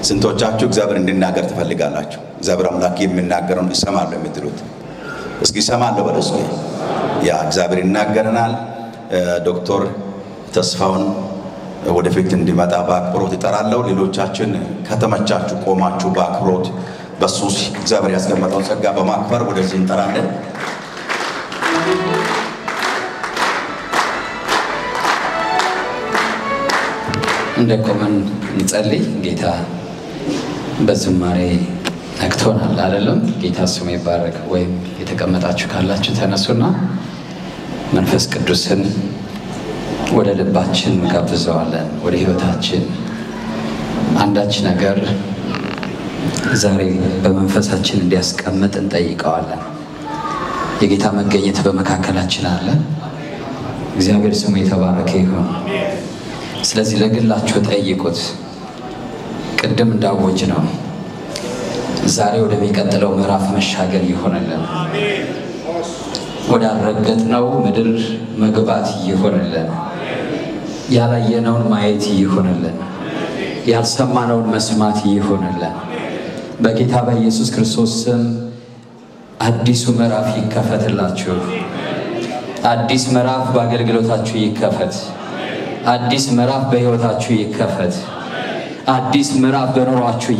ስንቶቻችሁ እግዚአብሔር እንዲናገር ትፈልጋላችሁ? እግዚአብሔር አምላክ የሚናገረውን እሰማለሁ የምትሉት እስኪ እሰማለሁ በሉ እስኪ። ያ እግዚአብሔር ይናገረናል። ዶክተር ተስፋውን ወደፊት እንዲመጣ በአክብሮት እጠራለሁ። ሌሎቻችን ከተመቻችሁ ቆማችሁ በአክብሮት በሱ እግዚአብሔር ያስቀመጠውን ጸጋ በማክበር ወደዚህ እንጠራለን። እንደቆመን እንጸልይ። ጌታ በዝማሬ ነክቶናል አይደለም? ጌታ ስሙ ይባረክ። ወይም የተቀመጣችሁ ካላችሁ ተነሱና መንፈስ ቅዱስን ወደ ልባችን እንጋብዘዋለን፣ ወደ ህይወታችን። አንዳች ነገር ዛሬ በመንፈሳችን እንዲያስቀምጥ እንጠይቀዋለን። የጌታ መገኘት በመካከላችን አለ። እግዚአብሔር ስሙ የተባረከ ይሁን። ስለዚህ ለግላችሁ ጠይቁት። ቅድም እንዳወጅ ነው፣ ዛሬ ወደሚቀጥለው ምዕራፍ መሻገር ይሆንልን። ወዳልረገጥነው ምድር መግባት ይሆንልን። ያላየነውን ማየት ይሆንልን። ያልሰማነውን መስማት ይሆንልን። በጌታ በኢየሱስ ክርስቶስ ስም አዲሱ ምዕራፍ ይከፈትላችሁ። አዲስ ምዕራፍ በአገልግሎታችሁ ይከፈት። አዲስ ምዕራፍ በሕይወታችሁ ይከፈት። አዲስ ምዕራፍ በኑሯችሁ